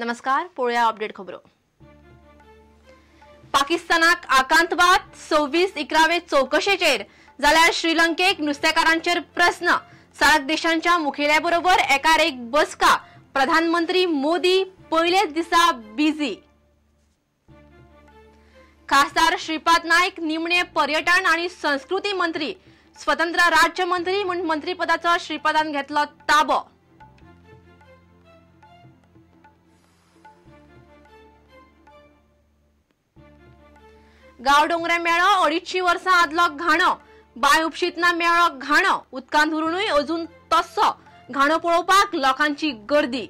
नमस्कार, पळोवया अपडेट खबरो. पाकिस्तानाक आकांतवाद 26/11 चौकशेचेर जाल्यार श्रीलंकेक नुस्तेकारांचेर प्रस्न. सार्क देशांच्या मुखेल्या बरोबर एकार एक बसका. प्रधानमंत्री मोदी पयलेच दिसा बिझी. खासदार श्रीपाद नायक निमणे पर्यटन आणि संस्कृती मंत्री, स्वतंत्र राज्य मंत्री म्हूण मंत्रीपदाचो श्रीपादान घेतलो ताबो. गांवडोंगरे मेळो 250 वर्सां आदलो घाणो, बांय उपशीतना मेळो घाणो, उदकांत हुरुनूय अजून तस्सो. घाणो पळोवपाक लोकांची गर्दी.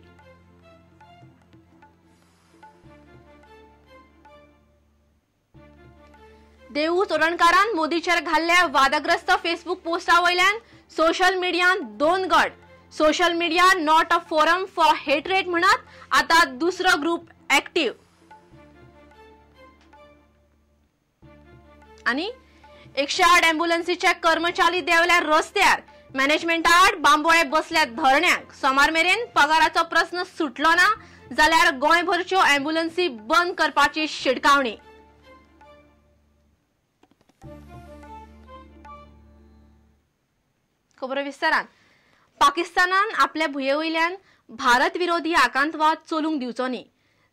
देऊ चोडणकारान मोदीचेर घाल्ल्या वादग्रस्त फेसबूक पोस्टा वयल्यान सोशल मिडियान दोन गट. Social media not a forum for hatred म्हणत आता दुसरो ग्रुप ऍक्टिव्ह. आणि 108 ॲम्ब्युलन्सीचे कर्मचारी देंवल्या रस्त्यार, मॅनेजमेंटाआड बांबोळे बसल्या धरण्याक. सोमार मेरेन पगाराचो प्रस्न सुटलो ना जाल्यार गोंयभरच्यो ॲम्ब्युलन्सी बंद करपाची शिटकावणी. खबरो विस्तारान. पाकिस्तानान आपल्या भुंये वयल्यान भारत विरोधी आकांतवाद चलूंक दिवचो न्ही.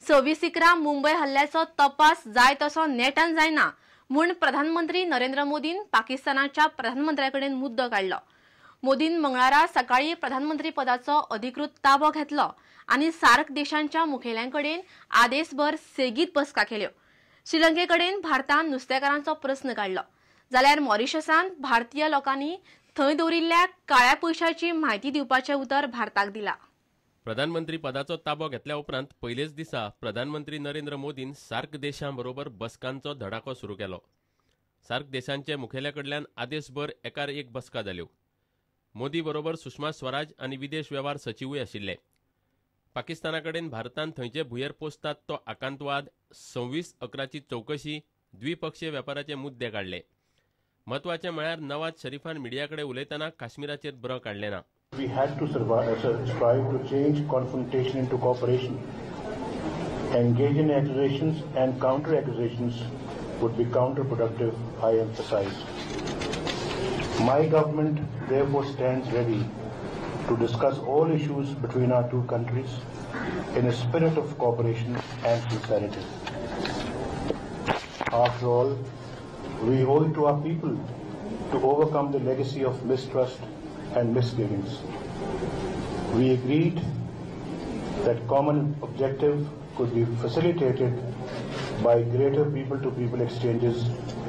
26/11 मुंबय हल्ल्याचो तपास जाय तसो नेटान जायना म्हूण प्रधानमंत्री नरेंद्र मोदीन पाकिस्तानाच्या प्रधानमंत्र्या कडेन मुद्दो काडलो. मोदीन मंगळारा सकाळी प्रधानमंत्री पदाचो अधिकृत ताबो घेतलो आनी सार्क देशांच्या मुखेल्यां कडेन आदेसभर सेगीत बसका केल्यो. श्रीलंके कडेन भारतान नुस्तेकारांचो प्रस्न काडलो जाल्यार मॉरिशसान भारतीय लोकांनी थंय दवरिल्ल्या काळ्या पयशाची म्हायती दिवपाचें उतर भारताक दिला. प्रधानमंत्री पदाचो ताबो घेतल्या उपरांत पयलेच दिसा प्रधानमंत्री नरेंद्र मोदीन सार्क देशां बरोबर बसकांचो धडाको सुरू केलो. सार्क देशांचे मुखेल्या कडल्यान आदेसभर एकार एक बसका जाल्यो. मोदी बरोबर सुषमा स्वराज आनी विदेश वेव्हार सचिवूय आशिल्ले. पाकिस्ताना कडेन भारतान थंयचे भुंयेर पोसतात तो आकांतवाद, 26/11 चौकशी, द्विपक्षीय वेपाराचे मुद्दे काडले. म्हत्वाचें म्हळ्यार नवाज शरीफान मिडिया कडेन उलयतना काश्मीराचेर ब्र काडलें ना. We had to strive to change confrontation into cooperation. Engage in accusations and counter-accusations would be counterproductive, I emphasize. My government therefore stands ready to discuss all issues between our two countries in a spirit of cooperation and sincerity. After all, we owe it to our people to overcome the legacy of mistrust and misgivings. We agreed that common objective could be facilitated by greater people-to-people exchanges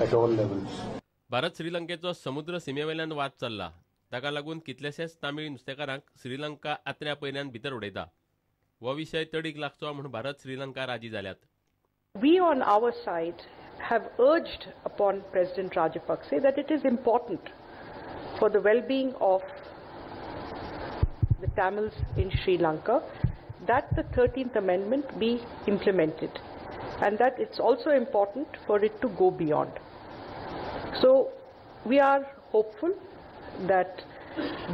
at all levels. Bharat श्रीलंकेचो समुद्र सीमेवेल्यान वाद चल्ला. ताका लागून कितलेशेच तामीळ नुस्तेकारांक श्रीलंका आत्र्या पयल्यान भितर उडयता. हो विशय तडीक लागचो म्हूण भारत श्रीलंका राजी जाल्यात. We on our side have urged upon President Rajapakse that it is important for the well-being of the Tamils in Sri Lanka that the 13th Amendment be implemented, and that it's also important for it to go beyond. So we are hopeful that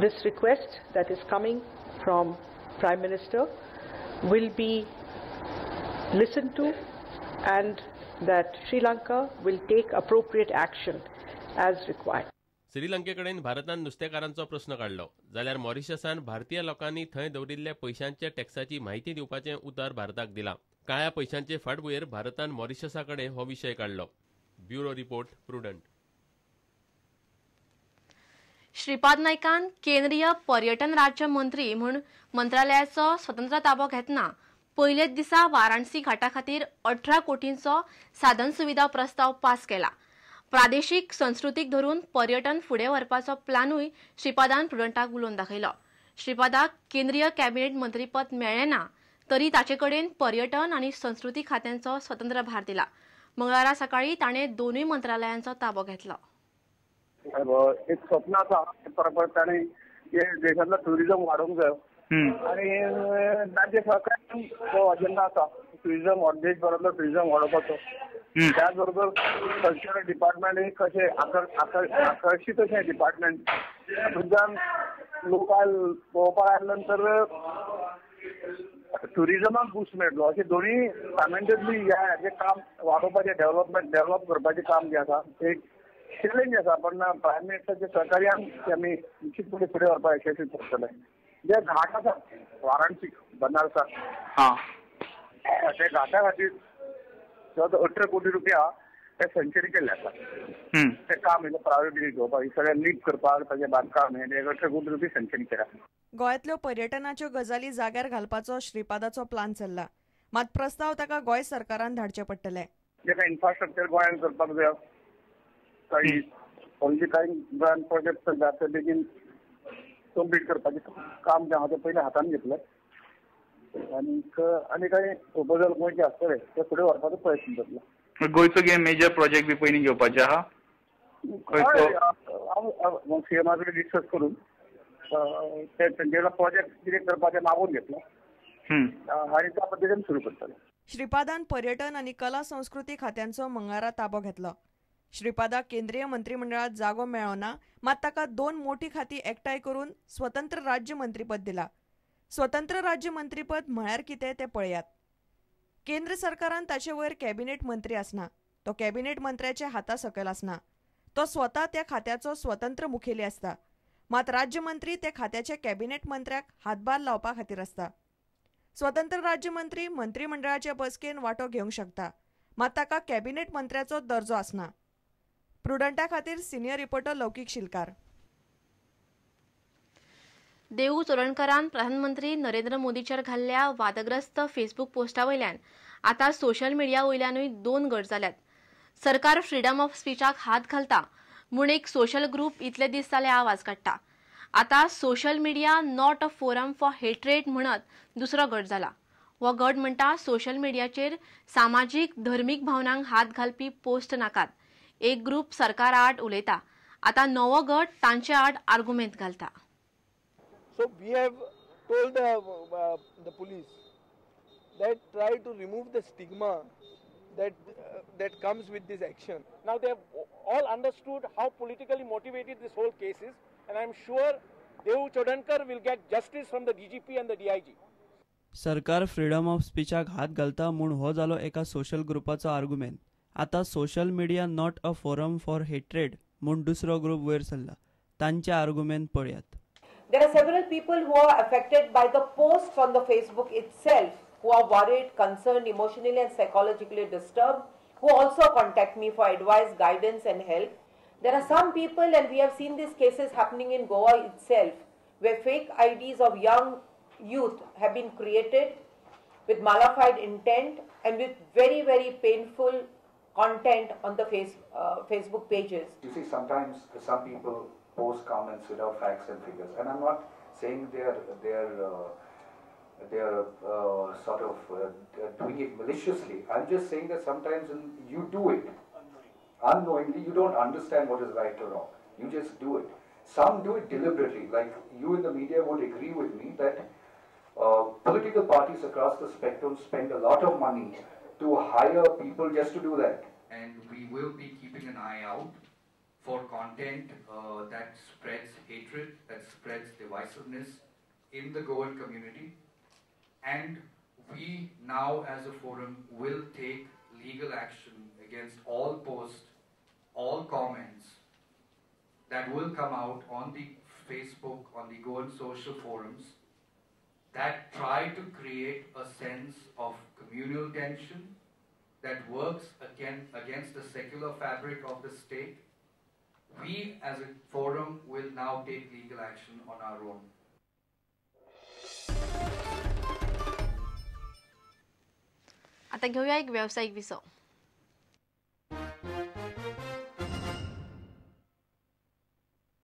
this request that is coming from Prime Minister will be listened to and that Sri Lanka will take appropriate action as required. श्रीलंकेकडेन भारतान नुस्तेकारांचो प्रस्न काडलो जाल्यार मॉरिशसान भारतीय लोकांनी थंय दवरिल्ल्या पयशांच्या टॅक्साची म्हायती दिवपाचें उतर भारताक दिलां. काळ्या पयशांचे फाटभुंयेर भारतान मॉरिशसा कडेन हो विशय काडलो. Bureau report, Prudent. Shripad नायकान केंद्रीय पर्यटन राज्य मंत्री म्हूण मंत्रालयाचो स्वतंत्र ताबो घेतना पयलेच दिसा वाराणसी घाटा खातीर 18 कोटींचो साधन सुविधा प्रस्ताव पास केला. प्रादेशीक संस्कृतीक धरून पर्यटन फुडें व्हरपाचो प्लानूय श्रीपादान प्रुडंटाक उलोवन दाखयलो. श्रीपादाक केंद्रीय कॅबिनेट मंत्रीपद मेळ्ळें ना तरी ताचे कडेन पर्यटन आनी संस्कृती खात्यांचो स्वतंत्र भार दिला. मंगळारा सकाळी ताणें दोनूय मंत्रालयांचो ताबो घेतलो. एक स्वप्न आसा परत ताणें देशांतलो टुरिझम वाडोवंक जाय आनी तांचे सरकार जो अजेंडा आसा टुरिझम, देशभरांतलो टुरिझम वाडोवपाचो, त्याच बरोबर कल्चरल डिपार्टमेंट एक कशें आकर्शीत अशें डिपार्टमेंट तातूंतल्यान लोक पळोवपाक आयले नंतर टुरिजमाक बूस्ट मेळटलो. अशें दोनूय सायमल्टेनियसली ह्या हेजें काम वाडोवपाचें, डेव्हलपमेंट डेव्हलप करपाचें काम जें आसा एक चॅलेंज आसा, पण प्रायम मिनिस्टरच्या सहकार्यान ते आमी निश्चितपणे फुडें व्हरपाक यशस्वी थारतले. जे घाट आसा वाराणसी बनारसाक, ते घाटा खातीर 18 कोटी रुपया ते सँक्शन केल्ले आसा. ते काम प्रायोरिटी घेवपाक, सगळें लीप करपाक, ताजें बांदकाम हें 18 कोटी रुपया सँक्शन केला. गोंयांतल्यो पर्यटनाच्यो गजाली जाग्यार घालपाचो श्रीपादाचो प्लान चल्ला, मात प्रस्ताव ताका गोंय सरकारान धाडचे पडटले. जे काय इन्फ्रास्ट्रक्चर गोंयांत करपाक जाय, काही म्हणजे काही गोंयांत प्रोजेक्ट चल्ला ते बेगीन कंप्लीट करपाचें काम जें आहा तें पयलीं हातान घेतलें आनीक आनी कांय प्रपोजल गोंयचे आसतले ते फुडें व्हरपाचो प्रयत्न जातलो. गोंयचो कितें मेजर प्रोजेक्ट बी पयलीं घेवपाचें आहा? हांव सीएमा कडेन डिस्कस करून ते तेंचे प्रोजेक्ट कितें करपाचें मागून घेतलो आनी त्या पद्दतीन सुरू करतले. श्रीपादान पर्यटन आनी कला संस्कृती खात्यांचो मंगळारा ताबो घेतलो. श्रीपादाक केंद्रीय मंत्रिमंडळात जागो मेळ्ळो ना, मात ताका 2 मोठी खाती एकठांय करून स्वतंत्र राज्य मंत्रीपद दिला. स्वतंत्र राज्य मंत्रीपद म्हळ्यार कितें तें पळयात. केंद्र सरकारान ताचे वयर कॅबिनेट मंत्री आसना, तो कॅबिनेट मंत्र्याच्या हाता सकयल आसना, तो स्वता त्या खात्याचो स्वतंत्र मुखेली आसता. मात राज्यमंत्री त्या खात्याच्या कॅबिनेट मंत्र्याक हातभार लावपा खातीर आसता. स्वतंत्र राज्यमंत्री मंत्रिमंडळाचे बसकेन वांटो घेवंक शकता, मात ताका कॅबिनेट मंत्र्याचो दर्जो आसना. प्रुडंटा खातीर सिनियर रिपोर्टर लौकीक शिलकार. देऊ चोडणकरान प्रधानमंत्री नरेंद्र मोदीचेर घाल्ल्या वादग्रस्त फेसबूक पोस्टा वयल्यान आतां सोशल मिडिया वयल्यानूय 2 गट जाल्यात. सरकार फ्रीडम ऑफ स्पीचाक हात घालता म्हूण एक सोशल ग्रुप इतले दीस जाले आवाज काडटा. आतां social media not a forum for hatred म्हणत दुसरो गट जाला. हो गट म्हणटा सोशल मिडियाचेर सामाजीक धर्मीक भावनांक हात घालपी पोस्ट नाकात. एक ग्रुप सरकार आड उलयता, आतां नवो गट तांचे आड आर्गुमेंत घालता. So we have told the police that try to remove the stigma that comes with this action. Now they have all understood how politically motivated this whole case is, and I am sure Devu Chodankar will get justice from the DGP and the DIG. सरकार freedom of स्पीचाक हात घालता म्हूण हो जालो एका social ग्रुपाचो आर्गुमेंत. आतां social media not a forum for hatred म्हूण दुसरो ग्रुप वयर सरला, तांचे आर्गुमेंत पळयात. There are several people who are affected by the posts on the Facebook itself, who are worried, concerned, emotionally and psychologically disturbed, who also contact me for advice, guidance and help. There are some people, and we have seen these cases happening in Goa itself, where fake IDs of young youth have been created with malafide intent and with very, very painful content on the Facebook pages. You see, sometimes some people post comments without facts and figures, and I'm not saying they're sort of doing it maliciously. I'm just saying that sometimes you do it unknowingly. You don't understand what is right or wrong. You just do it. Some do it deliberately. Like you in the media would agree with me that political parties across the spectrum spend a lot of money to hire people just to do that. And we will be keeping an eye out for content that spreads hatred, that spreads divisiveness in the Goan community. And we now as a forum will take legal action against all posts, all comments that will come out on the Facebook, on the Goan social forums that try to create a sense of communal tension that works against the secular fabric of the state. We as a forum will now take legal action on our own. आता घेऊया एक व्यावसायिक विसव.